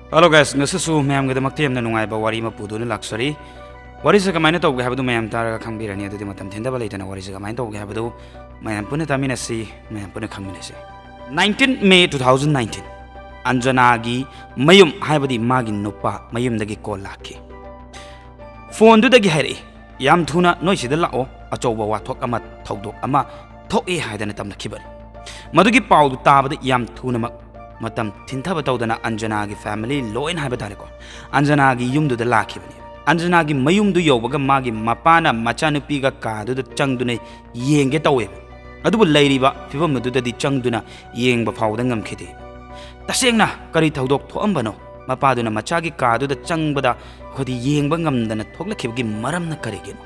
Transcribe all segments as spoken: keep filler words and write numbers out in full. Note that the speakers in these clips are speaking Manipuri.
Hello guys, ꯉꯁꯤꯁꯨ ꯃꯌꯥꯝꯒꯤꯗꯃꯛꯇ ꯌꯥꯝꯅ ꯅꯨꯡꯉꯥꯏꯕ ꯋꯥꯔꯤ ꯑꯃ ꯄꯨꯗꯨꯅ ꯂꯥꯛꯆꯔꯤ꯫ ꯋꯥꯔꯤꯁꯦ ꯀꯃꯥꯏꯅ ꯇꯧꯒꯦ ꯍꯥꯏꯕꯗꯨ ꯃꯌꯥꯝ ꯇꯥꯔꯒ ꯈꯪꯕꯤꯔꯅꯤ꯫ ꯑꯗꯨꯗꯤ ꯃꯇꯝ ꯊꯤꯟꯊꯕ ꯂꯩꯇꯅ ꯋꯥꯔꯤꯁꯦ ꯀꯃꯥꯏꯅ ꯇꯧꯒꯦ ꯍꯥꯏꯕꯗꯨ ꯃꯌꯥꯝ ꯄꯨꯟꯅ ꯇꯥꯃꯤꯟꯅꯁꯤ, ꯃꯌꯥꯝ ꯄꯨꯟꯅ ꯈꯪꯃꯤꯟꯅꯁꯤ꯫ Nineteen May two thousand nineteen, ꯑꯟꯖꯅꯥꯒꯤ ꯃꯌꯨꯝ, ꯍꯥꯏꯕꯗꯤ ꯃꯥꯒꯤ ꯅꯨꯄꯥ ꯃꯌꯨꯝꯗꯒꯤ call ꯂꯥꯛꯈꯤ꯫ Phoneꯗꯨꯗꯒꯤ ꯍꯥꯏꯔꯛꯏ, "ꯌꯥꯝ ꯊꯨꯅ ꯅꯣꯏ ꯁꯤꯗ ꯂꯥꯛꯑꯣ, ꯑꯆꯧꯕ ꯋꯥꯊꯣꯛ ꯑꯃ, ꯊꯧꯗꯣꯛ ꯑꯃ ꯊꯣꯛꯑꯦ" ꯍꯥꯏꯗꯅ ꯇꯝꯂꯛꯈꯤꯕꯅꯤ꯫ ꯃꯗꯨꯒꯤ ꯄꯥꯎꯗꯨ ꯇꯥꯕꯗ ꯌꯥꯝ ꯊꯨꯅꯃꯛ ꯃꯇꯝ ꯊꯤꯟꯊꯕ ꯇꯧꯗꯅ ꯑꯟꯖꯅꯥꯒꯤ family ꯂꯣꯏꯅ ꯍꯥꯏꯕ ꯇꯥꯔꯦꯀꯣ, ꯑꯟꯖꯅꯥꯒꯤ ꯌꯨꯝꯗꯨꯗ ꯂꯥꯛꯈꯤꯕꯅꯤ꯫ ꯑꯟꯖꯅꯥꯒꯤ ꯃꯌꯨꯝꯗꯨ ꯌꯧꯕꯒ ꯃꯥꯒꯤ ꯃꯄꯥꯅ ꯃꯆꯥꯅꯨꯄꯤꯒ ꯀꯥꯗꯨꯗ ꯆꯪꯗꯨꯅ ꯌꯦꯡꯒꯦ ꯇꯧꯋꯦꯕ꯫ ꯑꯗꯨꯕꯨ ꯂꯩꯔꯤꯕ ꯐꯤꯕꯝ ꯑꯗꯨꯗꯗꯤ ꯆꯪꯗꯨꯅ ꯌꯦꯡꯕ ꯐꯥꯎꯕꯗ ꯉꯝꯈꯤꯗꯦ꯫ ꯇꯁꯦꯡꯅ ꯀꯔꯤ ꯊꯧꯗꯣꯛ ꯊꯣꯛꯑꯝꯕꯅꯣ? ꯃꯄꯥꯗꯨꯅ ꯃꯆꯥꯒꯤ ꯀꯥꯗꯨꯗ ꯆꯪꯕꯗ ꯑꯩꯈꯣꯏꯗꯤ ꯌꯦꯡꯕ ꯉꯝꯗꯅ ꯊꯣꯛꯂꯛꯈꯤꯕꯒꯤ ꯃꯔꯝꯅ ꯀꯔꯤꯒꯤꯅꯣ?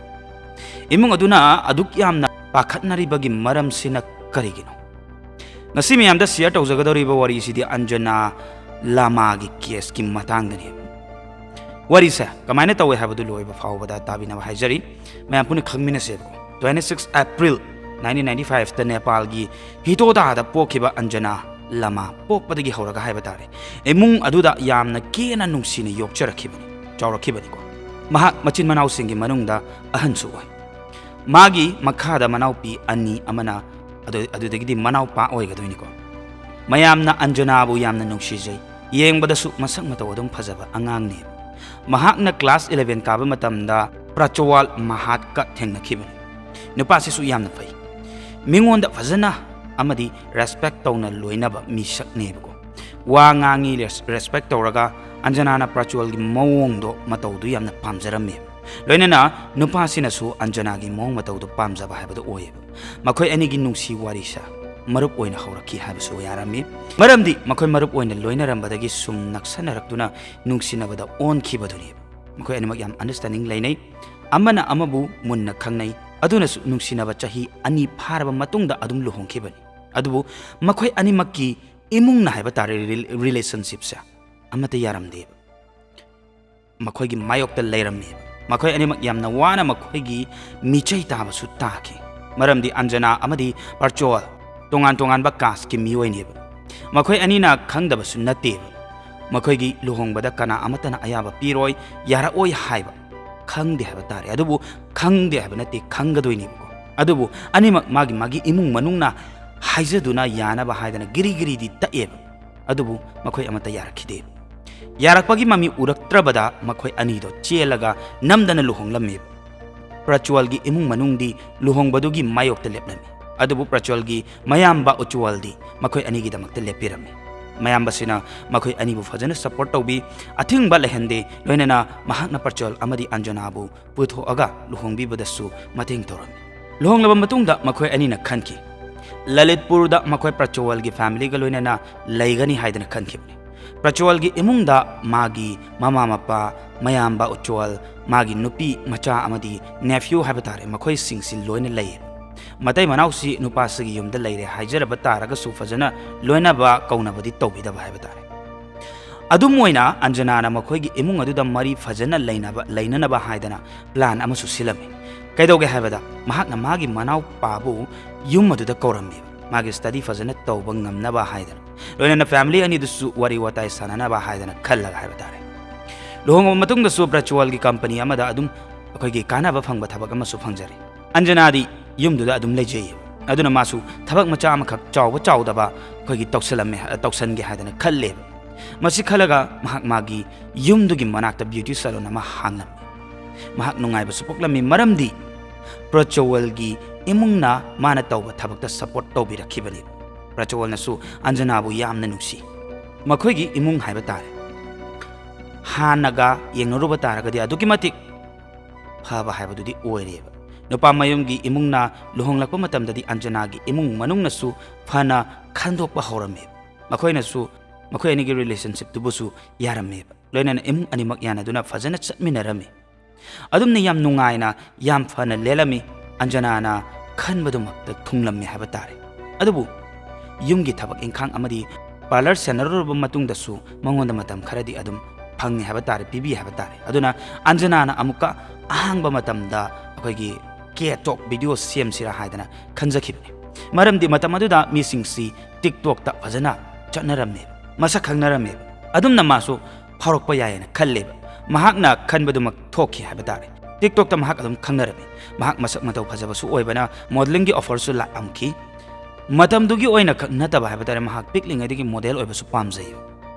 ꯏꯃꯨꯡ ꯑꯗꯨꯅ ꯑꯗꯨꯛ ꯌꯥꯝꯅ ꯄꯥꯈꯠꯅꯔꯤꯕꯒꯤ ꯃꯔꯝꯁꯤꯅ ꯀꯔꯤꯒꯤꯅꯣ? ꯉꯁꯤ ꯃꯌꯥꯝꯗ share ꯇꯧꯖꯒꯗꯧꯔꯤꯕ ꯋꯥꯔꯤꯁꯤꯗꯤ ꯑꯟꯖꯅꯥ ꯂꯥꯃꯥꯒꯤ caseꯀꯤ ꯃꯇꯥꯡꯗꯅꯤ꯫ ꯋꯥꯔꯤꯁꯦ ꯀꯃꯥꯏꯅ ꯇꯧꯋꯦ ꯍꯥꯏꯕꯗꯨ ꯂꯣꯏꯕ ꯐꯥꯎꯕꯗ ꯇꯥꯕꯤꯅꯕ ꯍꯥꯏꯖꯔꯤ꯫ ꯃꯌꯥꯝ ꯄꯨꯟꯅ ꯈꯪꯃꯤꯟꯅꯁꯦꯕꯀꯣ꯫ Twenty six April nineteen ninety fiveꯇ ꯅꯦꯄꯥꯜꯒꯤ ꯍꯤꯇꯣꯗꯥꯗ ꯄꯣꯛꯈꯤꯕ ꯑꯟꯖꯅꯥ ꯂꯥꯃꯥ ꯄꯣꯛꯄꯗꯒꯤ ꯍꯧꯔꯒ ꯍꯥꯏꯕ ꯇꯥꯔꯦ, ꯏꯃꯨꯡ ꯑꯗꯨꯗ ꯌꯥꯝꯅ ꯀꯦꯅ ꯅꯨꯡꯁꯤꯅ ꯌꯣꯛꯆꯔꯛꯈꯤꯕꯅꯤ, ꯆꯥꯎꯔꯛꯈꯤꯕꯅꯤꯀꯣ꯫ ꯃꯍꯥꯛ ꯃꯆꯤꯟ ꯃꯅꯥꯎꯁꯤꯡꯒꯤ ꯃꯅꯨꯡꯗ ꯑꯍꯟꯁꯨ ꯑꯣꯏ꯫ ꯃꯥꯒꯤ ꯃꯈꯥꯗ ꯃꯅꯥꯎꯄꯤ ꯑꯅꯤ ꯑꯃꯅ, ꯑꯗꯨ-, ꯑꯗꯨꯗꯒꯤꯗꯤ ꯃꯅꯥꯎꯄꯥ ꯑꯣꯏꯒꯗꯣꯏꯅꯤꯀꯣ꯫ ꯃꯌꯥꯝꯅ ꯑꯟꯖꯅꯥꯕꯨ ꯌꯥꯝꯅ ꯅꯨꯡꯁꯤꯖꯩ, ꯌꯦꯡꯕꯗꯁꯨ ꯃꯁꯛ ꯃꯇꯧ ꯑꯗꯨꯝ ꯐꯖꯕ ꯑꯉꯥꯡꯅꯦ꯫ ꯃꯍꯥꯛꯅ class eleven ꯀꯥꯕ ꯃꯇꯝꯗ ꯄ꯭ꯔꯆꯋꯥꯜ ꯃꯍꯥꯠꯀ ꯊꯦꯡꯅꯈꯤꯕꯅꯤ꯫ ꯅꯨꯄꯥꯁꯤꯁꯨ ꯌꯥꯝꯅ ꯐꯩ, ꯃꯤꯉꯣꯟꯗ ꯐꯖꯅ ꯑꯃꯗꯤ respect ꯇꯧꯅ ꯂꯣꯏꯅꯕ ꯃꯤꯁꯛꯅꯦꯕꯀꯣ꯫ ꯋꯥ ꯉꯥꯡꯉꯤ, res-, respect ꯇꯧꯔꯒ ꯑꯟꯖꯅꯥꯅ ꯄ꯭ꯔꯆꯋꯥꯜꯒꯤ ꯃꯑꯣꯡꯗꯣ, ꯃꯇꯧꯗꯨ ꯌꯥꯝꯅ ꯄꯥꯝꯖꯔꯝꯃꯦ꯫ ꯂꯣꯏꯅꯅ ꯅꯨꯄꯥꯁꯤꯅꯁꯨ ꯑꯟꯖꯅꯥꯒꯤ ꯃꯑꯣꯡ ꯃꯇꯧꯗꯨ ꯄꯥꯝꯖꯕ ꯍꯥꯏꯕꯗꯨ ꯑꯣꯏꯌꯦꯕ꯫ ꯃꯈꯣꯏ ꯑꯅꯤꯒꯤ ꯅꯨꯡꯁꯤ ꯋꯥꯔꯤꯁꯦ ꯃꯔꯨꯞ ꯑꯣꯏꯅ ꯍꯧꯔꯛꯈꯤ ꯍꯥꯏꯕꯁꯨ ꯌꯥꯔꯝꯃꯤ꯫ ꯃꯔꯝꯗꯤ ꯃꯈꯣꯏ ꯃꯔꯨꯞ ꯑꯣꯏꯅ ꯂꯣꯏꯅꯔꯝꯕꯗꯒꯤ ꯁꯨꯝ ꯅꯛꯁꯟꯅꯔꯛꯇꯨꯅ ꯅꯨꯡꯁꯤꯅꯕꯗ ꯑꯣꯟꯈꯤꯕꯗꯨꯅꯦꯕ꯫ ꯃꯈꯣꯏ ꯑꯅꯤꯃꯛ ꯌꯥꯝ understanding ꯂꯩꯅꯩ, ꯑꯃꯅ ꯑꯃꯕꯨ ꯃꯨꯟꯅ ꯈꯪꯅꯩ꯫ ꯑꯗꯨꯅꯁꯨ ꯅꯨꯡꯁꯤꯅꯕ ꯆꯍꯤ ꯑꯅꯤ ꯐꯥꯔꯕ ꯃꯇꯨꯡꯗ ꯑꯗꯨꯝ ꯂꯨꯍꯣꯡꯈꯤꯕꯅꯤ꯫ ꯑꯗꯨꯕꯨ ꯃꯈꯣꯏ ꯑꯅꯤꯃꯛꯀꯤ ꯏꯃꯨꯡꯅ ꯍꯥꯏꯕ ꯇꯥꯔꯦ, rel-, relationshipꯁꯦ ꯑꯃꯠꯇ ꯌꯥꯔꯝꯗꯦꯕ꯫ ꯃꯈꯣꯏꯒꯤ ꯃꯥꯌꯣꯛꯇ ꯂꯩꯔꯝꯃꯦꯕ꯫ ꯃꯈꯣꯏ ꯑꯅꯤꯃꯛ ꯌꯥꯝꯅ ꯋꯥꯅ ꯃꯈꯣꯏꯒꯤ ꯃꯤꯆꯩ ꯇꯥꯕꯁꯨ ꯇꯥꯈꯤ꯫ ꯃꯔꯝꯗꯤ ꯑꯟꯖꯅꯥ ꯑꯃꯗꯤ ꯄ꯭ꯔꯆꯣꯜ ꯇꯣꯉꯥꯟ ꯇꯣꯉꯥꯟꯕ casteꯀꯤ ꯃꯤꯑꯣꯏꯅꯦꯕ꯫ ꯃꯈꯣꯏ ꯑꯅꯤꯅ ꯈꯪꯗꯕꯁꯨ ꯅꯠꯇꯦꯕ꯫ ꯃꯈꯣꯏꯒꯤ ꯂꯨꯍꯣꯡꯕꯗ ꯀꯅꯥ ꯑꯃꯠꯇꯅ ꯑꯌꯥꯕ ꯄꯤꯔꯣꯏ, ꯌꯥꯔꯛꯑꯣꯏ ꯍꯥꯏꯕ ꯈꯪꯗꯦ ꯍꯥꯏꯕ ꯇꯥꯔꯦ꯫ ꯑꯗꯨꯕꯨ ꯈꯪꯗꯦ ꯍꯥꯏꯕ ꯅꯠꯇꯦ, ꯈꯪꯒꯗꯣꯏꯅꯦꯕꯀꯣ꯫ ꯑꯗꯨꯕꯨ ꯑꯅꯤꯃꯛ ꯃꯥꯒꯤ ꯃꯥꯒꯤ ꯏꯃꯨꯡ ꯃꯅꯨꯡꯅ ꯍꯥꯏꯖꯗꯨꯅ ꯌꯥꯅꯕ ꯍꯥꯏꯗꯅ ꯒꯤꯔꯤ ꯒꯤꯔꯤꯗꯤ ꯇꯛꯑꯦꯕ꯫ ꯑꯗꯨꯕꯨ ꯃꯈꯣꯏ ꯑꯃꯠꯇ ꯌꯥꯔꯛꯈꯤꯗꯦ꯫ ꯌꯥꯔꯛꯄꯒꯤ ꯃꯃꯤ ꯎꯔꯛꯇ꯭ꯔꯕꯗ ꯃꯈꯣꯏ ꯑꯅꯤꯗꯣ ꯆꯦꯜꯂꯒ ꯅꯝꯗꯅ ꯂꯨꯍꯣꯡꯂꯝꯃꯦꯕ꯫ ꯄ꯭ꯔꯆ꯭ꯋꯜꯒꯤ ꯏꯃꯨꯡ ꯃꯅꯨꯡꯗꯤ ꯂꯨꯍꯣꯡꯕꯗꯨꯒꯤ ꯃꯥꯌꯣꯛꯇ ꯂꯦꯞꯂꯝꯃꯤ꯫ ꯑꯗꯨꯕꯨ ꯄ꯭ꯔꯆ꯭ꯋꯜꯒꯤ ꯃꯌꯥꯝꯕ ꯎꯆ꯭ꯋꯜꯗꯤ ꯃꯈꯣꯏ ꯑꯅꯤꯒꯤꯗꯃꯛꯇ ꯂꯦꯞꯄꯤꯔꯝꯃꯤ꯫ ꯃꯌꯥꯝꯕꯁꯤꯅ ꯃꯈꯣꯏ ꯑꯅꯤꯕꯨ ꯐꯖꯅ support ꯇꯧꯕꯤ, ꯑꯊꯤꯡꯕ ꯂꯩꯍꯟꯗꯦ, ꯂꯣꯏꯅꯅ ꯃꯍꯥꯛꯅ ꯄ꯭ꯔꯆ꯭ꯋꯜ ꯑꯃꯗꯤ ꯑꯟꯖꯅꯥꯕꯨ ꯄꯨꯊꯣꯛꯑꯒ ꯂꯨꯍꯣꯡꯕꯤꯕꯗꯁꯨ ꯃꯇꯦꯡ ꯇꯧꯔꯝꯃꯤ꯫ ꯂꯨꯍꯣꯡꯂꯕ ꯃꯇꯨꯡꯗ ꯃꯈꯣꯏ ꯑꯅꯤꯅ ꯈꯟꯈꯤ, ꯂꯂꯤꯠꯄꯨꯔꯗ ꯃꯈꯣꯏ ꯄ꯭ꯔꯆ꯭ꯋꯜꯒꯤ familyꯒ ꯂꯣꯏꯅꯅ ꯂꯩꯒꯅꯤ ꯍꯥꯏꯗꯅ ꯈꯟꯈꯤꯕꯅꯤ꯫ ꯄ꯭ꯔꯆ꯭ꯋꯜꯒꯤ ꯏꯃꯨꯡꯗ ꯃꯥꯒꯤ ꯃꯃꯥ ꯃꯄꯥ, ꯃꯌꯥꯝꯕ ꯎꯆ꯭ꯋꯜ, ꯃꯥꯒꯤ ꯅꯨꯄꯤ ꯃꯆꯥ ꯑꯃꯗꯤ nephew ꯍꯥꯏꯕ ꯇꯥꯔꯦ, ꯃꯈꯣꯏꯁꯤꯡꯁꯤ ꯂꯣꯏꯅ ꯂꯩꯌꯦ꯫ ꯃꯇꯩ ꯃꯅꯥꯎꯁꯤ ꯅꯨꯄꯥꯁꯤꯒꯤ ꯌꯨꯝꯗ ꯂꯩꯔꯦ ꯍꯥꯏꯖꯔꯕ ꯇꯥꯔꯒꯁꯨ ꯐꯖꯅ ꯂꯣꯏꯅꯕ ꯀꯧꯅꯕꯗꯤ ꯇꯧꯕꯤꯗꯕ ꯍꯥꯏꯕ ꯇꯥꯔꯦ꯫ ꯑꯗꯨꯝ ꯑꯣꯏꯅ ꯑꯟꯖꯅꯥꯅ ꯃꯈꯣꯏꯒꯤ ꯏꯃꯨꯡ ꯑꯗꯨꯗ ꯃꯔꯤ ꯐꯖꯅ ꯂꯩꯅꯕ, ꯂꯩꯅꯅꯕ ꯍꯥꯏꯗꯅ plan ꯑꯃꯁꯨ ꯁꯤꯜꯂꯝꯃꯤ꯫ ꯀꯩꯗꯧꯒꯦ ꯍꯥꯏꯕꯗ ꯃꯍꯥꯛꯅ ꯃꯥꯒꯤ ꯃꯅꯥꯎꯄꯥꯕꯨ ꯌꯨꯝ ꯑꯗꯨꯗ ꯀꯧꯔꯝꯃꯤ, ꯃꯥꯒꯤ study ꯐꯖꯅ ꯇꯧꯕ ꯉꯝꯅꯕ ꯍꯥꯏꯗꯅ, ꯂꯣꯏꯅꯅ family ꯑꯅꯤꯗꯨꯁꯨ ꯋꯥꯔꯤ ꯋꯥꯇꯥꯏ ꯁꯥꯟꯅꯅꯕ ꯍꯥꯏꯗꯅ ꯈꯜꯂꯒ ꯍꯥꯏꯕ ꯇꯥꯔꯦ꯫ ꯂꯨꯍꯣꯡꯉꯕ ꯃꯇꯨꯡꯗꯁꯨ ꯄ꯭ꯔꯆ꯭ꯋꯜꯒꯤ company ꯑꯃꯗ ꯑꯗꯨꯝ ꯑꯩꯈꯣꯏꯒꯤ ꯀꯥꯟꯅꯕ ꯐꯪꯕ ꯊꯕꯛ ꯑꯃꯁꯨ ꯐꯪꯖꯔꯦ꯫ ꯑꯟꯖꯅꯥꯗꯤ ꯌꯨꯝꯗꯨꯗ ꯑꯗꯨꯝ ꯂꯩꯖꯩꯌꯦ꯫ ꯑꯗꯨꯅ ꯃꯥꯁꯨ ꯊꯕꯛ ꯃꯆꯥ ꯑꯃꯈꯛ ꯆꯥꯎꯕ ꯆꯥꯎꯗꯕ ꯑꯩꯈꯣꯏꯒꯤ ꯇꯧꯁꯜꯂꯝꯃꯦ, ꯇꯧꯁꯟꯒꯦ ꯍꯥꯏꯗꯅ ꯈꯜꯂꯦꯕ꯫ ꯃꯁꯤ ꯈꯜꯂꯒ ꯃꯍꯥꯛ ꯃꯥꯒꯤ ꯌꯨꯝꯗꯨꯒꯤ ꯃꯅꯥꯛꯇ beauty salon ꯑꯃ ꯍꯥꯡꯂꯝꯃꯤ꯫ ꯃꯍꯥꯛ ꯅꯨꯡꯉꯥꯏꯕꯁꯨ ꯄꯣꯛꯂꯝꯃꯤ, ꯃꯔꯝꯗꯤ ꯄ꯭ꯔꯆ꯭ꯋꯜꯒꯤ ꯏꯃꯨꯡꯅ ꯃꯥꯅ ꯇꯧꯕ ꯊꯕꯛꯇ support ꯇꯧꯕꯤꯔꯛꯈꯤꯕꯅꯤ꯫ ꯄ꯭ꯔꯆ꯭ꯋꯜꯅꯁꯨ ꯑꯟꯖꯅꯥꯕꯨ ꯌꯥꯝꯅ ꯅꯨꯡꯁꯤ꯫ ꯃꯈꯣꯏꯒꯤ ꯏꯃꯨꯡ ꯍꯥꯏꯕ ꯇꯥꯔꯦ, ꯍꯥꯟꯅꯒ ꯌꯦꯡꯅꯔꯨꯕ ꯇꯥꯔꯒꯗꯤ ꯑꯗꯨꯛꯀꯤ ꯃꯇꯤꯛ ꯐꯕ ꯍꯥꯏꯕꯗꯨꯗꯤ ꯑꯣꯏꯔꯦꯕ꯫ ꯅꯨꯄꯥ ꯃꯌꯨꯝꯒꯤ ꯏꯃꯨꯡꯅ ꯂꯨꯍꯣꯡꯂꯛꯄ ꯃꯇꯝꯗꯗꯤ ꯑꯟꯖꯅꯥꯒꯤ ꯏꯃꯨꯡ ꯃꯅꯨꯡꯅꯁꯨ ꯐꯅ ꯈꯟꯗꯣꯛꯄ ꯍꯧꯔꯝꯃꯦ꯫ ꯃꯈꯣꯏꯅꯁꯨ ꯃꯈꯣꯏ ꯑꯅꯤꯒꯤ relationshipꯇꯨꯕꯨꯁꯨ ꯌꯥꯔꯝꯃꯦꯕ꯫ ꯂꯣꯏꯅꯅ ꯏꯃꯨꯡ ꯑꯅꯤꯃꯛ ꯌꯥꯅꯗꯨꯅ ꯐꯖꯅ ꯆꯠꯃꯤꯟꯅꯔꯝꯃꯤ꯫ ꯑꯗꯨꯝꯅ ꯌꯥꯝ ꯅꯨꯡꯉꯥꯏꯅ, ꯌꯥꯝ ꯐꯅ ꯂꯦꯜꯂꯝꯃꯤ꯫ ꯑꯟꯖꯅꯥꯅ ꯈꯟꯕꯗꯨꯃꯛꯇ ꯊꯨꯡꯂꯝꯃꯤ ꯍꯥꯏꯕ ꯇꯥꯔꯦ꯫ ꯑꯗꯨꯕꯨ ꯌꯨꯝꯒꯤ ꯊꯕꯛ ꯏꯪꯈꯥꯡ ꯑꯃꯗꯤ parlour ꯁꯦꯟꯅꯔꯨꯔꯕ ꯃꯇꯨꯡꯗꯁꯨ ꯃꯉꯣꯟꯗ ꯃꯇꯝ ꯈꯔꯗꯤ ꯑꯗꯨꯝ ꯐꯪꯉꯤ ꯍꯥꯏꯕ ꯇꯥꯔꯦ, ꯄꯤꯕꯤ ꯍꯥꯏꯕ ꯇꯥꯔꯦ꯫ ꯑꯗꯨꯅ ꯑꯟꯖꯅꯥꯅ ꯑꯃꯨꯛꯀ ꯑꯍꯥꯡꯕ ꯃꯇꯝꯗ ꯑꯩꯈꯣꯏꯒꯤ K talk video ꯁꯦꯝꯁꯤꯔꯥ ꯍꯥꯏꯗꯅ ꯈꯟꯖꯈꯤꯕꯅꯤ꯫ ꯃꯔꯝꯗꯤ ꯃꯇꯝ ꯑꯗꯨꯗ ꯃꯤꯁꯤꯡꯁꯤ TikTokꯇ ꯐꯖꯅ ꯆꯠꯅꯔꯝꯃꯦꯕ, ꯃꯁꯛ ꯈꯪꯅꯔꯝꯃꯦꯕ꯫ ꯑꯗꯨꯝꯅ ꯃꯥꯁꯨ ꯐꯥꯎꯔꯛꯄ ꯌꯥꯏꯌꯦꯅ ꯈꯜꯂꯦꯕ꯫ ꯃꯍꯥꯛꯅ ꯈꯟꯕꯗꯨꯃꯛ ꯊꯣꯛꯈꯤ ꯍꯥꯏꯕ ꯇꯥꯔꯦ꯫ ꯇꯤꯛꯇꯣꯛꯇ ꯃꯍꯥꯛ ꯑꯗꯨꯝ ꯈꯪꯅꯔꯝꯃꯤ꯫ ꯃꯍꯥꯛ ꯃꯁꯛ ꯃꯇꯧ ꯐꯖꯕꯁꯨ ꯑꯣꯏꯕꯅ ꯃꯣꯗꯦꯂꯤꯡꯒꯤ ꯑꯣꯐꯔꯁꯨ ꯂꯥꯛꯑꯝꯈꯤ꯫ ꯃꯇꯝꯗꯨꯒꯤ ꯑꯣꯏꯅ ꯈꯛ ꯅꯠꯇꯕ ꯍꯥꯏꯕ ꯇꯥꯔꯦ, ꯃꯍꯥꯛ ꯄꯤꯛꯂꯤꯉꯩꯗꯒꯤ ꯃꯣꯗꯦꯜ ꯑꯣꯏꯕꯁꯨ ꯄꯥꯝꯖꯩ꯫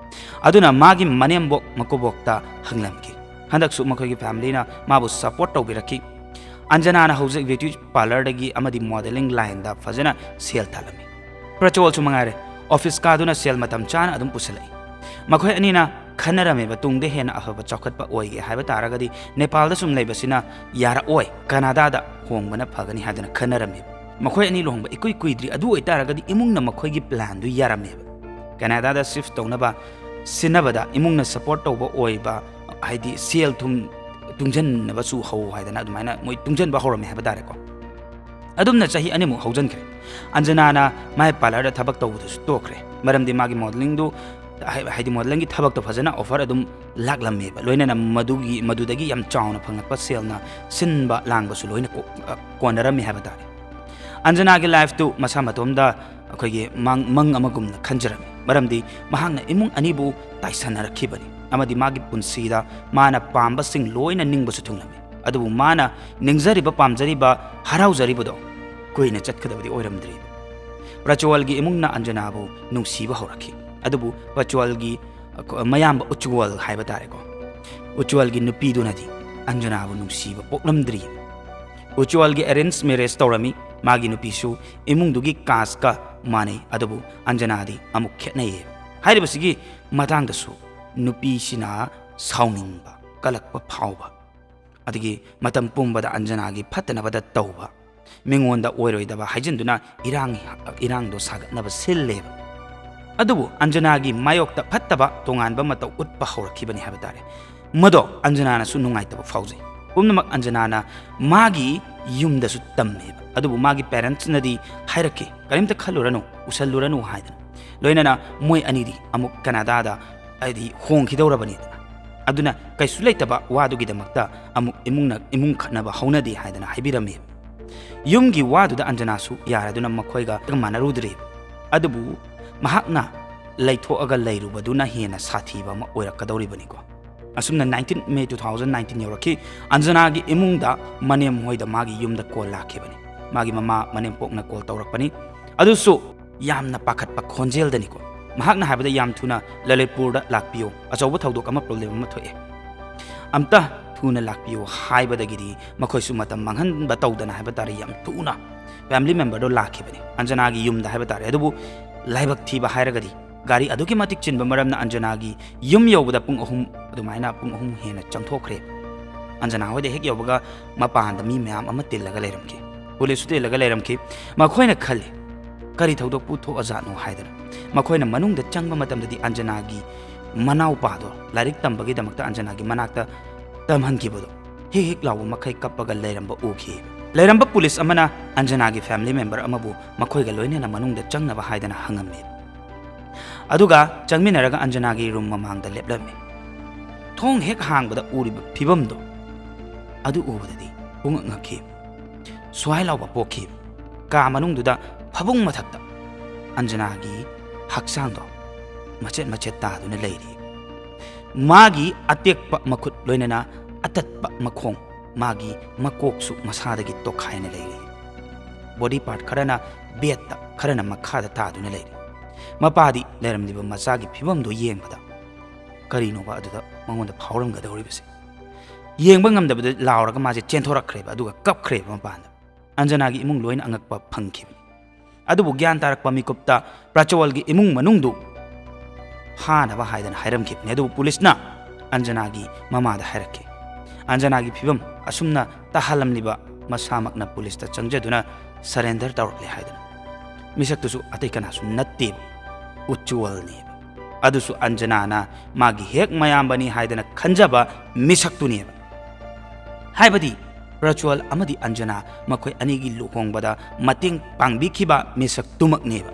ꯑꯗꯨꯅ ꯃꯥꯒꯤ ꯃꯅꯦꯝꯕꯣꯛ ꯃꯀꯨꯕꯣꯛꯇ ꯍꯪꯂꯝꯈꯤ꯫ ꯍꯟꯗꯛꯁꯨ ꯃꯈꯣꯏꯒꯤ ꯐꯦꯃꯤꯂꯤꯅ ꯃꯥꯕꯨ ꯁꯄꯣꯔꯠ ꯇꯧꯕꯤꯔꯛꯈꯤ꯫ ꯑꯟꯖꯅꯥꯅ ꯍꯧꯖꯤꯛ ꯕ꯭ꯌꯨꯇꯤ ꯄꯥꯔꯂꯔꯗꯒꯤ ꯑꯃꯗꯤ ꯃꯣꯗꯦꯂꯤꯡ ꯂꯥꯏꯟꯗ ꯐꯖꯅ ꯁꯦꯜ ꯇꯥꯜꯂꯝꯃꯤ꯫ ꯄ꯭ꯔꯆꯣꯜꯁꯨ ꯃꯉꯥꯏꯔꯦ, ꯑꯣꯐꯤꯁ ꯀꯥꯗꯨꯅ ꯁꯦꯜ ꯃꯇꯝ ꯆꯥꯅ ꯑꯗꯨꯝ ꯄꯨꯁꯤꯜꯂꯛꯏ꯫ ꯃꯈꯣꯏ ꯑꯅꯤꯅ ꯈꯟꯅꯔꯝꯃꯦꯕ, ꯇꯨꯡꯗ ꯍꯦꯟꯅ ꯑꯐꯕ ꯆꯥꯎꯈꯠꯄ ꯑꯣꯏꯒꯦ ꯍꯥꯏꯕ ꯇꯥꯔꯒꯗꯤ ꯅꯦꯄꯥꯜꯗ ꯁꯨꯝ ꯂꯩꯕꯁꯤꯅ ꯌꯥꯔꯛꯑꯣꯏ, ꯀꯅꯥꯗꯥꯗ ꯍꯣꯡꯕꯅ ꯐꯒꯅꯤ ꯍꯥꯏꯗꯅ ꯈꯟꯅꯔꯝꯃꯦꯕ꯫ ꯃꯈꯣꯏ ꯑꯅꯤ ꯂꯨꯍꯣꯡꯕ ꯏꯀꯨꯏ ꯀꯨꯏꯗ꯭ꯔꯤ, ꯑꯗꯨ ꯑꯣꯏꯇꯥꯔꯒꯗꯤ ꯏꯃꯨꯡꯅ ꯃꯈꯣꯏꯒꯤ ꯄ꯭ꯂꯥꯟꯗꯨ ꯌꯥꯔꯝꯃꯦꯕ꯫ ꯀꯅꯥꯗꯥꯗ ꯁꯤꯐ ꯇꯧꯅꯕ ꯁꯤꯟꯅꯕꯗ ꯏꯃꯨꯡꯅ ꯁꯄꯣꯔꯠ ꯇꯧꯕ ꯑꯣꯏꯕ, ꯍꯥꯏꯗꯤ ꯁꯦꯜ ꯊꯨꯝ ꯇꯨꯡꯁꯤꯟꯅꯕꯁꯨ ꯍꯧ ꯍꯥꯏꯗꯅ ꯑꯗꯨꯃꯥꯏꯅ ꯃꯣꯏ ꯇꯨꯡꯁꯤꯟꯕ ꯍꯧꯔꯝꯃꯦ ꯍꯥꯏꯕ ꯇꯥꯔꯦꯀꯣ꯫ ꯑꯗꯨꯝꯅ ꯆꯍꯤ ꯑꯅꯤꯃꯨꯛ ꯍꯧꯖꯤꯟꯈ꯭ꯔꯦ꯫ ꯑꯟꯖꯅꯥꯅ ꯃꯥꯏ ꯄꯥꯔꯂꯔꯗ ꯊꯕꯛ ꯇꯧꯕꯗꯨꯁꯨ ꯇꯣꯛꯈ꯭ꯔꯦ, ꯃꯔꯝꯗꯤ ꯃꯥꯒꯤ ꯃꯣꯗꯦꯂꯤꯡꯗꯨ, ꯍꯥꯏ-, ꯍꯥꯏꯗꯤ ꯃꯣꯗꯦꯂꯤꯡꯒꯤ ꯊꯕꯛꯇꯣ ꯐꯖꯅ ꯑꯣꯐꯔ ꯑꯗꯨꯝ ꯂꯥꯛꯂꯝꯃꯦꯕ, ꯂꯣꯏꯅꯅ ꯃꯗꯨꯒꯤ, ꯃꯗꯨꯗꯒꯤ ꯌꯥꯝ ꯆꯥꯎꯅ ꯐꯪꯂꯛꯄ ꯁꯦꯜꯅ ꯁꯤꯟꯕ ꯂꯥꯡꯕꯁꯨ ꯂꯣꯏꯅ ꯀꯣ-, ꯑ, ꯀꯣꯟꯅꯔꯝꯃꯦ ꯍꯥꯏꯕ ꯇꯥꯔꯦ꯫ ꯑꯟꯖꯅꯥꯒꯤ ꯂꯥꯏꯐꯇꯨ ꯃꯁꯥ ꯃꯇꯣꯝꯗ ꯑꯩꯈꯣꯏꯒꯤ ꯃꯪ, ꯃꯪ ꯑꯃꯒꯨꯝꯅ ꯈꯟꯖꯔꯝꯃꯤ, ꯃꯔꯝꯗꯤ ꯃꯍꯥꯛꯅ ꯏꯃꯨꯡ ꯑꯅꯤꯕꯨ ꯇꯥꯏꯁꯟꯅꯔꯛꯈꯤꯕꯅꯤ ꯑꯃꯗꯤ ꯃꯥꯒꯤ ꯄꯨꯟꯁꯤꯗ ꯃꯥꯅ ꯄꯥꯝꯕꯁꯤꯡ ꯂꯣꯏꯅ ꯅꯤꯡꯕꯁꯨ ꯊꯨꯡꯂꯝꯃꯤ꯫ ꯑꯗꯨꯕꯨ ꯃꯥꯅ ꯅꯤꯡꯖꯔꯤꯕ, ꯄꯥꯝꯖꯔꯤꯕ, ꯍꯔꯥꯎꯖꯔꯤꯕꯗꯣ ꯀꯨꯏꯅ ꯆꯠꯀꯗꯕꯗꯤ ꯑꯣꯏꯔꯝꯗ꯭ꯔꯤꯕ꯫ ꯄ꯭ꯔꯆꯣꯜꯒꯤ ꯏꯃꯨꯡꯅ ꯑꯟꯖꯅꯥꯕꯨ ꯅꯨꯡꯁꯤꯕ ꯍꯧꯔꯛꯈꯤ, ꯑꯗꯨꯕꯨ ꯄ꯭ꯔꯆꯣꯜꯒꯤ ꯃꯌꯥꯝꯕ ꯎꯆ꯭ꯋꯜ ꯍꯥꯏꯕ ꯇꯥꯔꯦꯀꯣ, ꯎꯆ꯭ꯋꯜꯒꯤ ꯅꯨꯄꯤꯗꯨꯅꯗꯤ ꯑꯟꯖꯅꯥꯕꯨ ꯅꯨꯡꯁꯤꯕ ꯄꯣꯛꯂꯝꯗ꯭ꯔꯤ꯫ ꯎꯆ꯭ꯋꯜꯒꯤ ꯑꯦꯔꯦꯟꯖ ꯃꯦꯔꯦꯖ ꯇꯧꯔꯝꯃꯤ꯫ ꯃꯥꯒꯤ ꯅꯨꯄꯤꯁꯨ ꯏꯃꯨꯡꯗꯨꯒꯤ ꯀꯥꯁꯀ ꯃꯥꯟꯅꯩ, ꯑꯗꯨꯕꯨ ꯑꯟꯖꯅꯥꯗꯤ ꯑꯃꯨꯛ ꯈꯦꯠꯅꯩꯌꯦ꯫ ꯍꯥꯏꯔꯤꯕꯁꯤꯒꯤ ꯃꯇꯥꯡꯗꯁꯨ ꯅꯨꯄꯤꯁꯤꯅ ꯁꯥꯎꯅꯤꯡꯕ, ꯀꯂꯛꯄ ꯐꯥꯎꯕ, ꯑꯗꯒꯤ ꯃꯇꯝ ꯄꯨꯝꯕꯗ ꯑꯟꯖꯅꯥꯒꯤ ꯐꯠꯇꯅꯕꯗ ꯇꯧꯕ, ꯃꯤꯉꯣꯟꯗ ꯑꯣꯏꯔꯣꯏꯗꯕ ꯍꯥꯏꯖꯤꯟꯗꯨꯅ ꯏꯔꯥꯡ, ꯏꯔꯥꯡꯗꯣ ꯁꯥꯒꯠꯅꯕ ꯁꯤꯜꯂꯦꯕ꯫ ꯑꯗꯨꯕꯨ ꯑꯟꯖꯅꯥꯒꯤ ꯃꯥꯌꯣꯛꯇ ꯐꯠꯇꯕ ꯇꯣꯉꯥꯟꯕ ꯃꯇꯧ ꯎꯠꯄ ꯍꯧꯔꯛꯈꯤꯕꯅꯤ ꯍꯥꯏꯕ ꯇꯥꯔꯦ꯫ ꯃꯗꯣ ꯑꯟꯖꯅꯥꯅꯁꯨ ꯅꯨꯡꯉꯥꯏꯇꯕ ꯐꯥꯎꯖꯩ꯫ ꯄꯨꯝꯅꯃꯛ ꯑꯟꯖꯅꯥꯅ ꯃꯥꯒꯤ ꯌꯨꯝꯗꯁꯨ ꯇꯝꯃꯦꯕ, ꯑꯗꯨꯕꯨ ꯃꯥꯒꯤ ꯄꯦꯔꯦꯟꯠꯁꯅꯗꯤ ꯍꯥꯏꯔꯛꯈꯤ, "ꯀꯔꯤꯝꯇ ꯈꯜꯂꯨꯔꯅꯨ, ꯎꯁꯜꯂꯨꯔꯅꯨ" ꯍꯥꯏꯗꯅ꯫ ꯂꯣꯏꯅꯅ ꯃꯣꯏ ꯑꯅꯤꯗꯤ ꯑꯃꯨꯛ ꯀꯅꯥꯗꯥꯗ, ꯍꯥꯏꯗꯤ, ꯍꯣꯡꯈꯤꯗꯧꯔꯕꯅꯤꯗꯅ꯫ ꯑꯗꯨꯅ ꯀꯩꯁꯨ ꯂꯩꯇꯕ ꯋꯥꯗꯨꯒꯤꯗꯃꯛꯇ ꯑꯃꯨꯛ ꯏꯃꯨꯡꯅ, ꯏꯃꯨꯡ ꯈꯠꯅꯕ ꯍꯧꯅꯗꯦ ꯍꯥꯏꯗꯅ ꯍꯥꯏꯕꯤꯔꯝꯃꯦꯕ꯫ ꯌꯨꯝꯒꯤ ꯋꯥꯗꯨꯗ ꯑꯟꯖꯅꯥꯁꯨ ꯌꯥꯔꯗꯨꯅ ꯃꯈꯣꯏꯒ ꯃꯥꯟꯅꯔꯨꯗ꯭ꯔꯦꯕ꯫ ꯑꯗꯨꯕꯨ ꯃꯍꯥꯛꯅ ꯂꯩꯊꯣꯛꯑꯒ ꯂꯩꯔꯨꯕꯗꯨꯅ ꯍꯦꯟꯅ ꯁꯥꯊꯤꯕ ꯑꯃ ꯑꯣꯏꯔꯛꯀꯗꯧꯔꯤꯕꯅꯤꯀꯣ꯫ ꯑꯁꯨꯝꯅ nineteen May two thousand nineteen ꯌꯧꯔꯛꯈꯤ꯫ ꯑꯟꯖꯅꯥꯒꯤ ꯏꯃꯨꯡꯗ ꯃꯅꯦꯝ ꯍꯣꯏꯗ ꯃꯥꯒꯤ ꯌꯨꯝꯗ ꯀꯣꯜ ꯂꯥꯛꯈꯤꯕꯅꯤ꯫ ꯃꯥꯒꯤ ꯃꯃꯥ ꯃꯅꯦꯝꯄꯣꯛꯅ ꯀꯣꯜ ꯇꯧꯔꯛꯄꯅꯤ꯫ ꯑꯗꯨꯁꯨ ꯌꯥꯝꯅ ꯄꯥꯈꯠꯄ ꯈꯣꯟꯖꯦꯜꯗꯅꯤꯀꯣ꯫ ꯃꯍꯥꯛꯅ ꯍꯥꯏꯕꯗ, "ꯌꯥꯝ ꯊꯨꯅ ꯂꯂꯤꯠꯄꯨꯔꯗ ꯂꯥꯛꯄꯤꯌꯨ, ꯑꯆꯧꯕ ꯊꯧꯗꯣꯛ ꯑꯃ, ꯄ꯭ꯔꯣꯕ꯭ꯂꯦꯝ ꯑꯃ ꯊꯣꯛꯑꯦ꯫ ꯑꯝꯇ ꯊꯨꯅ ꯂꯥꯛꯄꯤꯌꯨ" ꯍꯥꯏꯕꯗꯒꯤꯗꯤ ꯃꯈꯣꯏꯁꯨ ꯃꯇꯝ ꯃꯥꯡꯍꯟꯕ ꯇꯧꯗꯅ ꯍꯥꯏꯕ ꯇꯥꯔꯦ, ꯌꯥꯝ ꯊꯨꯅ ꯐꯦꯃꯤꯂꯤ ꯃꯦꯝꯕꯔꯗꯣ ꯂꯥꯛꯈꯤꯕꯅꯤ ꯑꯟꯖꯅꯥꯒꯤ ꯌꯨꯝꯗ ꯍꯥꯏꯕ ꯇꯥꯔꯦ꯫ ꯑꯗꯨꯕꯨ ꯂꯥꯏꯕꯛ ꯊꯤꯕ ꯍꯥꯏꯔꯒꯗꯤ ꯒꯥꯔꯤ ꯑꯗꯨꯛꯀꯤ ꯃꯇꯤꯛ ꯆꯤꯟꯕ ꯃꯔꯝꯅ ꯑꯟꯖꯅꯥꯒꯤ ꯌꯨꯝ ꯌꯧꯕꯗ ꯄꯨꯡ ꯑꯍꯨꯝ, ꯑꯗꯨꯃꯥꯏꯅ ꯄꯨꯡ ꯑꯍꯨꯝ ꯍꯦꯟꯅ ꯆꯪꯊꯣꯛꯈ꯭ꯔꯦ꯫ ꯑꯟꯖꯅꯥ ꯍꯣꯏꯗ ꯍꯦꯛ ꯌꯧꯕꯒ ꯃꯄꯥꯟꯗ ꯃꯤ ꯃꯌꯥꯝ ꯑꯃ ꯇꯤꯜꯂꯒ ꯂꯩꯔꯝꯈꯤ꯫ ꯄꯨꯂꯤꯁꯁꯨ ꯇꯤꯜꯂꯒ ꯂꯩꯔꯝꯈꯤ꯫ ꯃꯈꯣꯏꯅ ꯈꯜꯂꯤ, "ꯀꯔꯤ ꯊꯧꯗꯣꯛꯄꯨ ꯊꯣꯛꯑꯖꯥꯠꯅꯣ?" ꯍꯥꯏꯗꯅ꯫ ꯃꯈꯣꯏꯅ ꯃꯅꯨꯡꯗ ꯆꯪꯕ ꯃꯇꯝꯗꯗꯤ ꯑꯟꯖꯅꯥꯒꯤ ꯃꯅꯥꯎꯄꯥꯗꯣ ꯂꯥꯏꯔꯤꯛ ꯇꯝꯕꯒꯤꯗꯃꯛꯇ ꯑꯟꯖꯅꯥꯒꯤ ꯃꯅꯥꯛꯇ ꯇꯝꯍꯟꯈꯤꯕꯗꯣ ꯍꯤꯛ ꯍꯤꯛ ꯂꯥꯎꯕ ꯃꯈꯩ ꯀꯞꯄꯒ ꯂꯩꯔꯝꯕ ꯎꯈꯤ꯫ ꯂꯩꯔꯝꯕ ꯄꯨꯂꯤꯁ ꯑꯃꯅ ꯑꯟꯖꯅꯥꯒꯤ ꯐꯦꯃꯤꯂꯤ ꯃꯦꯝꯕꯔ ꯑꯃꯕꯨ ꯃꯈꯣꯏꯒ ꯂꯣꯏꯅꯅ ꯃꯅꯨꯡꯗ ꯆꯪꯅꯕ ꯍꯥꯏꯗꯅ ꯍꯪꯉꯝꯃꯤ꯫ ꯑꯗꯨꯒ ꯆꯪꯃꯤꯟꯅꯔꯒ ꯑꯟꯖꯅꯥꯒꯤ ꯔꯨꯝ ꯃꯃꯥꯡꯗ ꯂꯦꯞꯂꯝꯃꯤ꯫ ꯊꯣꯡ ꯍꯦꯛ ꯍꯥꯡꯕꯗ ꯎꯔꯤꯕ ꯐꯤꯕꯝꯗꯣ ꯑꯗꯨ ꯎꯕꯗꯗꯤ ꯄꯨꯡꯉꯛ ꯉꯛꯈꯤ꯫ ꯁ꯭ꯋꯥꯏ ꯂꯥꯎꯕ ꯄꯣꯛꯈꯤ꯫ ꯀꯥ ꯃꯅꯨꯡꯗꯨꯗ ꯐꯃꯨꯡ ꯃꯊꯛꯇ ꯑꯟꯖꯅꯥꯒꯤ ꯍꯛꯆꯥꯡꯗꯣ ꯃꯆꯦꯠ ꯃꯆꯦꯠ ꯇꯥꯗꯨꯅ ꯂꯩꯔꯤ꯫ ꯃꯥꯒꯤ ꯑꯇꯦꯛꯄ ꯃꯈꯨꯠ ꯂꯣꯏꯅꯅ ꯑꯇꯠꯄ ꯃꯈꯣꯡ, ꯃꯥꯒꯤ ꯃꯀꯣꯛꯁꯨ ꯃꯁꯥꯗꯒꯤ ꯇꯣꯈꯥꯏꯅ ꯂꯩꯔꯤ꯫ ꯕꯣꯗꯤ ꯄꯥꯔꯠ ꯈꯔꯅ ꯕꯦꯗꯇ, ꯈꯔꯅ ꯃꯈꯥꯗ ꯇꯥꯗꯨꯅ ꯂꯩꯔꯤ꯫ ꯃꯄꯥꯗꯤ ꯂꯩꯔꯝꯂꯤꯕ ꯃꯆꯥꯒꯤ ꯐꯤꯕꯝꯗꯨ ꯌꯦꯡꯕꯗ ꯀꯔꯤꯅꯣꯕ ꯑꯗꯨꯗ ꯃꯉꯣꯟꯗ ꯐꯥꯎꯔꯝꯒꯗꯧꯔꯤꯕꯁꯦ? ꯌꯦꯡꯕ ꯉꯝꯗꯕꯗ ꯂꯥꯎꯔꯒ ꯃꯥꯁꯦ ꯆꯦꯟꯊꯣꯔꯛꯈ꯭ꯔꯦꯕ, ꯑꯗꯨꯒ ꯀꯞꯈ꯭ꯔꯦꯕ ꯃꯄꯥꯟꯗ꯫ ꯑꯟꯖꯅꯥꯒꯤ ꯏꯃꯨꯡ ꯂꯣꯏꯅ ꯑꯉꯛꯄ ꯐꯪꯈꯤꯕꯅꯤ꯫ ꯑꯗꯨꯕꯨ ꯒ꯭ꯌꯥꯟ ꯇꯥꯔꯛꯄ ꯃꯤꯀꯨꯞꯇ ꯄ꯭ꯔꯆꯋꯜꯒꯤ ꯏꯃꯨꯡ ꯃꯅꯨꯡꯗꯨ ꯐꯥꯅꯕ ꯍꯥꯏꯗꯅ ꯍꯥꯏꯔꯝꯈꯤꯕꯅꯤ꯫ ꯑꯗꯨꯕꯨ ꯄꯨꯂꯤꯁꯅ ꯑꯟꯖꯅꯥꯒꯤ ꯃꯃꯥꯗ ꯍꯥꯏꯔꯛꯈꯤ, "ꯑꯟꯖꯅꯥꯒꯤ ꯐꯤꯕꯝ ꯑꯁꯨꯝꯅ ꯇꯥꯍꯜꯂꯝꯂꯤꯕ ꯃꯁꯥꯃꯛꯅ ꯄꯨꯂꯤꯁꯇ ꯆꯪꯖꯗꯨꯅ ꯁꯔꯦꯟꯗꯔ ꯇꯧꯔꯛꯂꯦ" ꯍꯥꯏꯗꯅ꯫ ꯃꯤꯁꯛꯇꯨꯁꯨ ꯑꯇꯩ ꯀꯅꯥꯁꯨ ꯅꯠꯇꯦ, ꯎꯆ꯭ꯋꯜꯅꯦꯕ꯫ ꯑꯗꯨꯁꯨ ꯑꯟꯖꯅꯥꯅ ꯃꯥꯒꯤ ꯍꯦꯛ ꯃꯌꯥꯝꯕꯅꯤ ꯍꯥꯏꯗꯅ ꯈꯟꯖꯕ ꯃꯤꯁꯛꯇꯨꯅꯦꯕ꯫ ꯍꯥꯏꯕꯗꯤ ꯄ꯭ꯔꯆ꯭ꯋꯜ ꯑꯃꯗꯤ ꯑꯟꯖꯅꯥ ꯃꯈꯣꯏ ꯑꯅꯤꯒꯤ ꯂꯨꯍꯣꯡꯕꯗ ꯃꯇꯦꯡ ꯄꯥꯡꯕꯤꯈꯤꯕ ꯃꯤꯁꯛꯇꯨꯃꯛꯅꯦꯕ꯫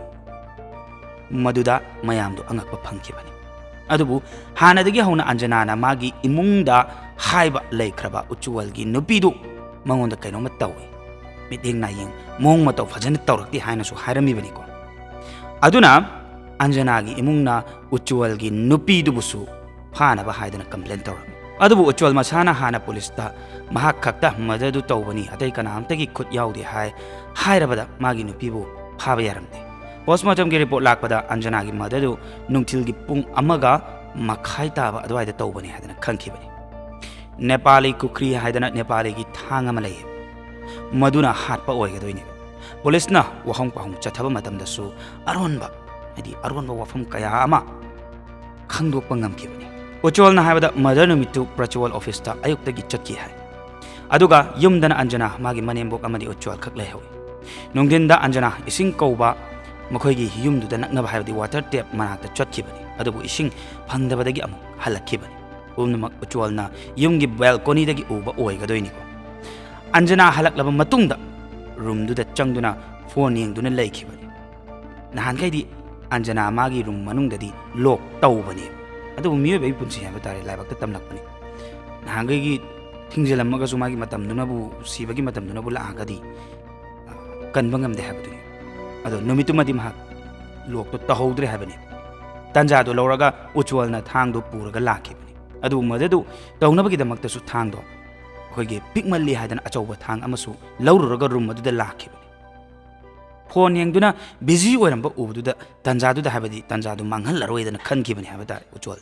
ꯃꯗꯨꯗ ꯃꯌꯥꯝꯗꯨ ꯑꯉꯛꯄ ꯐꯪꯈꯤꯕꯅꯤ꯫ ꯑꯗꯨꯕꯨ ꯍꯥꯟꯅꯗꯒꯤ ꯍꯧꯅ ꯑꯟꯖꯅꯥꯅ ꯃꯥꯒꯤ ꯏꯃꯨꯡꯗ ꯍꯥꯏꯕ ꯂꯩꯈ꯭ꯔꯕ ꯎꯆ꯭ꯋꯜꯒꯤ ꯅꯨꯄꯤꯗꯨ ꯃꯉꯣꯟꯗ ꯀꯩꯅꯣꯝꯃ ꯇꯧꯏ, ꯃꯤꯠꯌꯦꯡ ꯅꯥꯌꯦꯡ ꯃꯑꯣꯡ ꯃꯇꯧ ꯐꯖꯅ ꯇꯧꯔꯛꯇꯦ ꯍꯥꯏꯅꯁꯨ ꯍꯥꯏꯔꯝꯃꯤꯕꯅꯤꯀꯣ꯫ ꯑꯗꯨꯅ ꯑꯟꯖꯅꯥꯒꯤ ꯏꯃꯨꯡꯅ ꯎꯆ꯭ꯋꯜꯒꯤ ꯅꯨꯄꯤꯗꯨꯕꯨꯁꯨ ꯐꯥꯅꯕ ꯍꯥꯏꯗꯅ ꯀꯝꯄ꯭ꯂꯦꯟ ꯇꯧꯔꯝꯃꯤ꯫ ꯑꯗꯨꯕꯨ ꯎꯆ꯭ꯋꯜ ꯃꯁꯥꯅ ꯍꯥꯟꯅ ꯄꯨꯂꯤꯁꯇ ꯃꯍꯥꯛ ꯈꯛꯇ ꯃꯔꯗꯔꯗꯨ ꯇꯧꯕꯅꯤ, ꯑꯇꯩ ꯀꯅꯥꯝꯇꯒꯤ ꯈꯨꯠ ꯌꯥꯎꯗꯦ ꯍꯥꯏ ꯍꯥꯏꯔꯕꯗ ꯃꯥꯒꯤ ꯅꯨꯄꯤꯕꯨ ꯐꯥꯕ ꯌꯥꯔꯝꯗꯦ꯫ ꯄꯣꯁꯃꯣꯔꯇꯝꯒꯤ ꯔꯤꯄꯣꯔꯠ ꯂꯥꯛꯄꯗ ꯑꯟꯖꯅꯥꯒꯤ ꯃꯔꯗꯔꯗꯨ ꯅꯨꯡꯊꯤꯜꯒꯤ ꯄꯨꯡ ꯑꯃꯒ ꯃꯈꯥꯏ ꯇꯥꯕ ꯑꯗꯨꯋꯥꯏꯗ ꯇꯧꯕꯅꯤ ꯍꯥꯏꯗꯅ ꯈꯪꯈꯤꯕꯅꯤ꯫ ꯅꯦꯄꯥꯂꯤ ꯀꯨꯈ꯭ꯔꯤ ꯍꯥꯏꯗꯅ ꯅꯦꯄꯥꯂꯤꯒꯤ ꯊꯥꯡ ꯑꯃ ꯂꯩꯌꯦ, ꯃꯗꯨꯅ ꯍꯥꯠꯄ ꯑꯣꯏꯒꯗꯣꯏꯅꯦꯕ꯫ ꯄꯨꯂꯤꯁꯅ ꯋꯥꯍꯪ ꯄꯥꯎꯍꯪ ꯆꯠꯊꯕ ꯃꯇꯝꯗꯁꯨ ꯑꯔꯣꯟꯕ, ꯍꯥꯏꯗꯤ ꯑꯔꯣꯟꯕ ꯋꯥꯐꯝ ꯀꯌꯥ ꯑꯃ ꯈꯪꯗꯣꯛꯄ ꯉꯝꯈꯤꯕꯅꯤ꯫ ꯎꯆ꯭ꯋꯜꯅ ꯍꯥꯏꯕꯗ ꯃꯔꯗꯔ ꯅꯨꯃꯤꯠꯇꯨ ꯄ꯭ꯔꯆ꯭ꯋꯜ ꯑꯣꯐꯤꯁꯇ ꯑꯌꯨꯛꯇꯒꯤ ꯆꯠꯈꯤ ꯍꯥꯏ꯫ ꯑꯗꯨꯒ ꯌꯨꯝꯗꯅ ꯑꯟꯖꯅꯥ, ꯃꯥꯒꯤ ꯃꯅꯦꯝꯕꯣꯛ ꯑꯃꯗꯤ ꯎꯆ꯭ꯋꯜ ꯈꯛ ꯂꯩꯍꯧꯏ꯫ ꯅꯨꯡꯊꯤꯟꯗ ꯑꯟꯖꯅꯥ ꯏꯁꯤꯡ ꯀꯧꯕ ꯃꯈꯣꯏꯒꯤ ꯌꯨꯝꯗꯨꯗ ꯅꯛꯅꯕ, ꯍꯥꯏꯕꯗꯤ ꯋꯥꯇꯔ ꯇꯦꯞ ꯃꯅꯥꯛꯇ ꯆꯠꯈꯤꯕꯅꯤ, ꯑꯗꯨꯕꯨ ꯏꯁꯤꯡ ꯐꯪꯗꯕꯗꯒꯤ ꯑꯃꯨꯛ ꯍꯜꯂꯛꯈꯤꯕꯅꯤ꯫ ꯄꯨꯝꯅꯃꯛ ꯎꯆ꯭ꯋꯜꯅ ꯌꯨꯝꯒꯤ ꯕꯦꯜꯀꯣꯅꯤꯗꯒꯤ ꯎꯕ ꯑꯣꯏꯒꯗꯣꯏꯅꯤꯀꯣ꯫ ꯑꯟꯖꯅꯥ ꯍꯜꯂꯛꯂꯕ ꯃꯇꯨꯡꯗ ꯔꯨꯝꯗꯨꯗ ꯆꯪꯗꯨꯅ ꯐꯣꯟ ꯌꯦꯡꯗꯨꯅ ꯂꯩꯈꯤꯕꯅꯤ꯫ ꯅꯍꯥꯟꯈꯩꯗꯤ ꯑꯟꯖꯅꯥ ꯃꯥꯒꯤ ꯔꯨꯝ ꯃꯅꯨꯡꯗꯗꯤ ꯂꯣꯛ ꯇꯧꯕꯅꯦꯕ, ꯑꯗꯨꯕꯨ ꯃꯤꯑꯣꯏꯕꯒꯤ ꯄꯨꯟꯁꯤ ꯍꯥꯏꯕ ꯇꯥꯔꯦ, ꯂꯥꯏꯕꯛꯇ ꯇꯝꯂꯛꯄꯅꯤ꯫ ꯅꯍꯥꯟꯈꯩꯒꯤ ꯊꯤꯡꯖꯤꯜꯂꯝꯃꯒꯁꯨ ꯃꯥꯒꯤ ꯃꯇꯝꯗꯨꯅꯕꯨ, ꯁꯤꯕꯒꯤ ꯃꯇꯝꯗꯨꯅꯕꯨ ꯂꯥꯛꯑꯒꯗꯤ, ꯑ, ꯀꯟꯕ ꯉꯝꯗꯦ ꯍꯥꯏꯕꯗꯨꯅꯤ꯫ ꯑꯗꯣ ꯅꯨꯃꯤꯠꯇꯨꯃꯗꯤ ꯃꯍꯥꯛ ꯂꯣꯛꯇꯣ ꯇꯧꯍꯧꯗ꯭ꯔꯦ ꯍꯥꯏꯕꯅꯤ꯫ ꯇꯥꯟꯖꯥꯗꯣ ꯂꯧꯔꯒ ꯎꯆ꯭ꯋꯜꯅ ꯊꯥꯡꯗꯣ ꯄꯨꯔꯒ ꯂꯥꯛꯈꯤꯕꯅꯤ꯫ ꯑꯗꯨꯕꯨ ꯃꯗꯨ ꯇꯧꯅꯕꯒꯤꯗꯃꯛꯇꯁꯨ ꯊꯥꯡꯗꯣ ꯑꯩꯈꯣꯏꯒꯤ ꯄꯤꯛꯃꯜꯂꯤ ꯍꯥꯏꯗꯅ ꯑꯆꯧꯕ ꯊꯥꯡ ꯑꯃꯁꯨ ꯂꯧꯔꯨꯔꯒ ꯔꯨꯝ ꯑꯗꯨꯗ ꯂꯥꯛꯈꯤꯕꯅꯤ꯫ ꯐꯣꯟ ꯌꯦꯡꯗꯨꯅ ꯕꯤꯖꯤ ꯑꯣꯏꯔꯝꯕ ꯎꯕꯗꯨꯗ, ꯇꯥꯟꯖꯥꯗꯨꯗ, ꯍꯥꯏꯕꯗꯤ ꯇꯥꯟꯖꯥꯗꯨ ꯃꯥꯡꯍꯜꯂꯔꯣꯏꯗꯅ ꯈꯟꯈꯤꯕꯅꯤ ꯍꯥꯏꯕ ꯇꯥꯔꯦ ꯎꯆ꯭ꯋꯜ꯫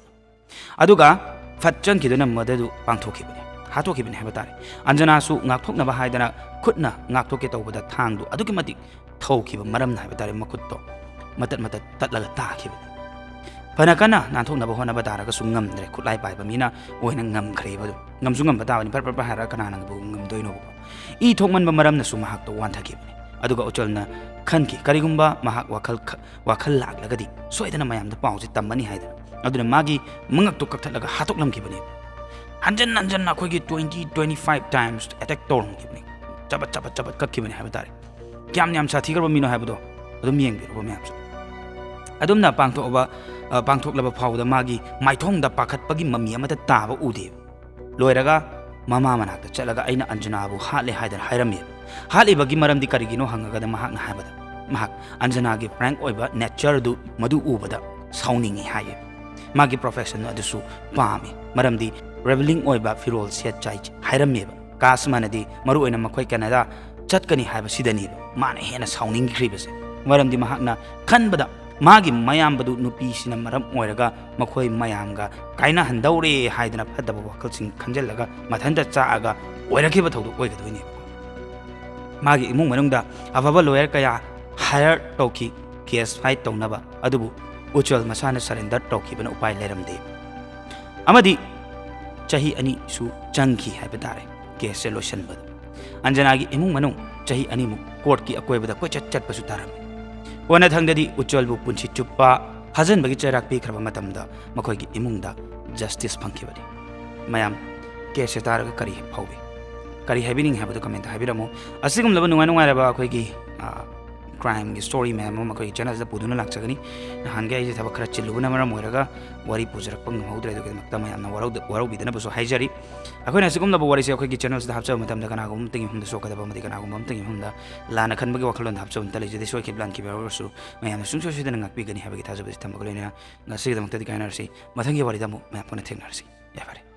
ꯑꯗꯨꯒ ꯐꯠ ꯆꯪꯈꯤꯗꯨꯅ ꯃꯗꯨ ꯄꯥꯡꯊꯣꯛꯈꯤꯕꯅꯤ, ꯍꯥꯠꯇꯣꯛꯈꯤꯕꯅꯤ ꯍꯥꯏꯕ ꯇꯥꯔꯦ꯫ ꯑꯟꯖꯅꯥꯁꯨ ꯉꯥꯛꯊꯣꯛꯅꯕ ꯍꯥꯏꯗꯅ ꯈꯨꯠꯅ ꯉꯥꯛꯊꯣꯛꯀꯦ ꯇꯧꯕꯗ ꯊꯥꯡꯗꯨ ꯑꯗꯨꯛꯀꯤ ꯃꯇꯤꯛ ꯊꯧꯈꯤꯕ ꯃꯔꯝꯅ ꯍꯥꯏꯕ ꯇꯥꯔꯦ, ꯃꯈꯨꯠꯇꯣ ꯃꯇꯠ ꯃꯇꯠ ꯇꯠꯂꯒ ꯇꯥꯈꯤꯕꯅꯤ꯫ ꯐꯅ ꯀꯟꯅ ꯅꯥꯟꯊꯣꯛꯅꯕ ꯍꯣꯠꯅꯕ ꯇꯥꯔꯒꯁꯨ ꯉꯝꯗ꯭ꯔꯦ, ꯈꯨꯠꯂꯥꯏ ꯄꯥꯏꯕ ꯃꯤꯅ ꯑꯣꯏꯅ ꯉꯝꯈ꯭ꯔꯦꯕ꯫ ꯑꯗꯨ ꯉꯝꯁꯨ ꯉꯝꯕ ꯇꯥꯕꯅꯤ, ꯐꯠ ꯐꯠ ꯐꯠ ꯍꯥꯏꯔꯒ ꯀꯅꯥꯅꯕꯨ ꯉꯝꯗꯣꯏꯅꯣꯕꯀꯣ? ꯏ ꯊꯣꯛꯃꯟꯕ ꯃꯔꯝꯅꯁꯨ ꯃꯍꯥꯛꯇꯣ ꯋꯥꯟꯊꯈꯤꯕꯅꯤ꯫ ꯑꯗꯨꯒ ꯎꯆ꯭ꯋꯜꯅ ꯈꯟꯈꯤ, ꯀꯔꯤꯒꯨꯝꯕ ꯃꯍꯥꯛ ꯋꯥꯈꯜ ꯈ-, ꯋꯥꯈꯜ ꯂꯥꯛꯂꯒꯗꯤ ꯁꯣꯏꯗꯅ ꯃꯌꯥꯝꯗ ꯄꯥꯎꯁꯦ ꯇꯝꯃꯅꯤ ꯍꯥꯏꯗꯅ꯫ ꯑꯗꯨꯅ ꯃꯥꯒꯤ ꯃꯉꯛꯇꯣ ꯀꯛꯊꯠꯂꯒ ꯍꯥꯠꯇꯣꯛꯂꯝꯈꯤꯕꯅꯤ꯫ ꯍꯟꯖꯟ ꯍꯟꯖꯟꯅ ꯑꯩꯈꯣꯏꯒꯤ twenty, twenty five times attack ꯇꯧꯔꯝꯈꯤꯕꯅꯤ꯫ ꯆꯕꯠ ꯆꯕꯠ ꯆꯕꯠ ꯀꯛꯈꯤꯕꯅꯤ ꯍꯥꯏꯕ ꯇꯥꯔꯦ꯫ ꯀꯌꯥꯝ ꯌꯥꯝ ꯁꯥꯊꯤꯈ꯭ꯔꯕ ꯃꯤꯅꯣ ꯍꯥꯏꯕꯗꯣ ꯑꯗꯨꯝ ꯌꯦꯡꯕꯤꯔꯣꯕ ꯃꯌꯥꯝꯁꯨ꯫ ꯑꯗꯨꯝꯅ ꯄꯥꯡꯊꯣꯛꯑꯕ, ꯑ, ꯄꯥꯡꯊꯣꯛꯂꯕ ꯐꯥꯎꯕꯗ ꯃꯥꯒꯤ ꯃꯥꯏꯊꯣꯡꯗ ꯄꯥꯈꯠꯄꯒꯤ ꯃꯃꯤ ꯑꯃꯠꯇ ꯇꯥꯕ ꯎꯗꯦꯕ꯫ ꯂꯣꯏꯔꯒ ꯃꯃꯥ ꯃꯅꯥꯛꯇ ꯆꯠꯂꯒ ꯑꯩꯅ ꯑꯟꯖꯅꯥꯕꯨ ꯍꯥꯠꯂꯦ ꯍꯥꯏꯗꯅ ꯍꯥꯏꯔꯝꯃꯦꯕ꯫ ꯍꯥꯠꯂꯤꯕꯒꯤ ꯃꯔꯝꯗꯤ ꯀꯔꯤꯒꯤꯅꯣ ꯍꯪꯉꯒꯗ ꯃꯍꯥꯛꯅ ꯍꯥꯏꯕꯗ, ꯃꯍꯥꯛ ꯑꯟꯖꯅꯥꯒꯤ frank ꯑꯣꯏꯕ natureꯗꯨ ꯃꯗꯨ ꯎꯕꯗ ꯁꯥꯎꯅꯤꯡꯉꯤ ꯍꯥꯏꯌꯦ꯫ ꯃꯥꯒꯤ profession ꯑꯗꯨꯁꯨ ꯄꯥꯝꯃꯤ, ꯃꯔꯝꯗꯤ revealing ꯑꯣꯏꯕ ꯐꯤꯔꯣꯜ ꯁꯦꯠ ꯆꯥꯏ ꯍꯥꯏꯔꯝꯃꯦꯕ꯫ ꯀꯥꯁꯃꯅꯗꯤ ꯃꯔꯨꯑꯣꯏꯅ ꯃꯈꯣꯏ ꯀꯦꯅꯥꯗꯥ ꯆꯠꯀꯅꯤ ꯍꯥꯏꯕꯁꯤꯗꯅꯦꯕ ꯃꯥꯅ ꯍꯦꯟꯅ ꯁꯥꯎꯅꯤꯡꯈ꯭ꯔꯤꯕꯁꯦ, ꯃꯔꯝꯗꯤ ꯃꯍꯥꯛꯅ ꯈꯟꯕꯗ ꯃꯥꯒꯤ ꯃꯌꯥꯝꯕꯗꯨ ꯅꯨꯄꯤꯁꯤꯅ ꯃꯔꯝ ꯑꯣꯏꯔꯒ ꯃꯈꯣꯏ ꯃꯌꯥꯝꯒ ꯀꯥꯏꯅꯍꯟꯗꯧꯔꯦ ꯍꯥꯏꯗꯅ ꯐꯠꯇꯕ ꯋꯥꯈꯜꯁꯤꯡ ꯈꯟꯖꯤꯜꯂꯒ ꯃꯊꯟꯇ ꯆꯥꯛꯑꯒ ꯑꯣꯏꯔꯛꯈꯤꯕ ꯊꯧꯗꯣꯛ ꯑꯣꯏꯒꯗꯣꯏꯅꯦꯕ꯫ ꯃꯥꯒꯤ ꯏꯃꯨꯡ ꯃꯅꯨꯡꯗ ꯑꯐꯕ lawyer ꯀꯌꯥ hire ꯇꯧꯈꯤ case fight ꯇꯧꯅꯕ, ꯑꯗꯨꯕꯨ ꯎꯆ꯭ꯋꯜ ꯃꯁꯥꯅ surrender ꯇꯧꯈꯤꯕꯅ ꯎꯄꯥꯏ ꯂꯩꯔꯝꯗꯦ꯫ ꯑꯃꯗꯤ ꯆꯍꯤ ꯑꯅꯤꯁꯨ ꯆꯪꯈꯤ ꯍꯥꯏꯕ ꯇꯥꯔꯦ caseꯁꯦ ꯂꯣꯏꯁꯤꯟꯕꯗ꯫ ꯑꯟꯖꯅꯥꯒꯤ ꯏꯃꯨꯡ ꯃꯅꯨꯡ ꯆꯍꯤ ꯑꯅꯤꯃꯨꯛ courtꯀꯤ ꯑꯀꯣꯏꯕꯗ ꯀꯣꯏꯆꯠ ꯆꯠꯄꯁꯨ ꯇꯥꯔꯝꯃꯤ꯫ ꯀꯣꯟꯅꯊꯪꯗꯗꯤ ꯎꯆ꯭ꯋꯜꯕꯨ ꯄꯨꯟꯁꯤ ꯆꯨꯞꯄ ꯐꯥꯖꯤꯟꯕꯒꯤ ꯆꯩꯔꯥꯛ ꯄꯤꯈ꯭ꯔꯕ ꯃꯇꯝꯗ ꯃꯈꯣꯏꯒꯤ ꯏꯃꯨꯡꯗ justice ꯐꯪꯈꯤꯕꯅꯤ꯫ ꯃꯌꯥꯝ, caseꯁꯦ ꯇꯥꯔꯒ ꯀꯔꯤ ꯐꯥꯎꯏ, ꯀꯔꯤ ꯍꯥꯏꯕꯤꯅꯤꯡꯉꯤ ꯍꯥꯏꯕꯗꯨ commentꯇ ꯍꯥꯏꯕꯤꯔꯝꯃꯨ꯫ ꯑꯁꯤꯒꯨꯝꯂꯕ ꯅꯨꯡꯉꯥꯏ ꯅꯨꯡꯉꯥꯏꯔꯕ ꯑꯩꯈꯣꯏꯒꯤ, ꯑ, crimeꯒꯤ story ꯃꯌꯥꯝ ꯑꯃ ꯑꯩꯈꯣꯏꯒꯤ channelꯁꯤꯗ ꯄꯨꯗꯨꯅ ꯂꯥꯛꯆꯒꯅꯤ꯫ ꯅꯍꯥꯟꯒꯩ ꯑꯩꯁꯦ ꯊꯕꯛ ꯈꯔ ꯆꯤꯜꯂꯨꯕꯅ ꯃꯔꯝ ꯑꯣꯏꯔꯒ ꯋꯥꯔꯤ ꯄꯨꯖꯔꯛꯄ ꯉꯝꯍꯧꯗ꯭ꯔꯦ, ꯑꯗꯨꯒꯤꯗꯃꯛꯇ ꯃꯌꯥꯝꯅ ꯋꯥꯔꯧꯗ-, ꯋꯥꯔꯧꯕꯤꯗꯅꯕꯁꯨ ꯍꯥꯏꯖꯔꯤ꯫ ꯑꯩꯈꯣꯏꯅ ꯑꯁꯤꯒꯨꯝꯂꯕ ꯋꯥꯔꯤꯁꯦ ꯑꯩꯈꯣꯏꯒꯤ channelꯁꯤꯗ ꯍꯥꯞꯆꯕ ꯃꯇꯝꯗ ꯀꯅꯥꯒꯨꯝꯕ ꯑꯃꯇꯪꯒꯤ ꯃꯐꯝꯗ ꯁꯣꯛꯀꯗꯕ ꯑꯃꯗꯤ ꯀꯅꯥꯒꯨꯝꯕ ꯑꯃꯇꯪꯒꯤ ꯃꯐꯝꯗ ꯂꯥꯟꯅ ꯈꯟꯕꯒꯤ ꯋꯥꯈꯜꯂꯣꯟꯗ ꯍꯥꯞꯆꯕ ꯑꯃꯇ ꯂꯩꯖꯗꯦ꯫ ꯁꯣꯏꯈꯤꯕ ꯂꯥꯟꯈꯤꯕ ꯌꯥꯎꯔꯒꯁꯨ ꯃꯌꯥꯝꯅ ꯁꯨꯡꯁꯣꯏ ꯁꯣꯏꯗꯅ ꯉꯥꯛꯄꯤꯒꯅꯤ ꯍꯥꯏꯕꯒꯤ ꯊꯥꯖꯕꯁꯤ ꯊꯝꯕꯒ ꯂꯣꯏꯅꯅ ꯉꯁꯤꯒꯤꯗꯃꯛꯇꯗꯤ ꯀꯥꯏꯅꯔꯁꯤ꯫ ꯃꯊꯪꯒꯤ ꯋꯥꯔꯤꯗ ꯑꯃꯨꯛ ꯃꯌꯥꯝ ꯄꯨꯟꯅ ꯊꯦꯡꯅꯔꯁꯤ꯫ ꯌꯥꯏꯐꯔꯦ꯫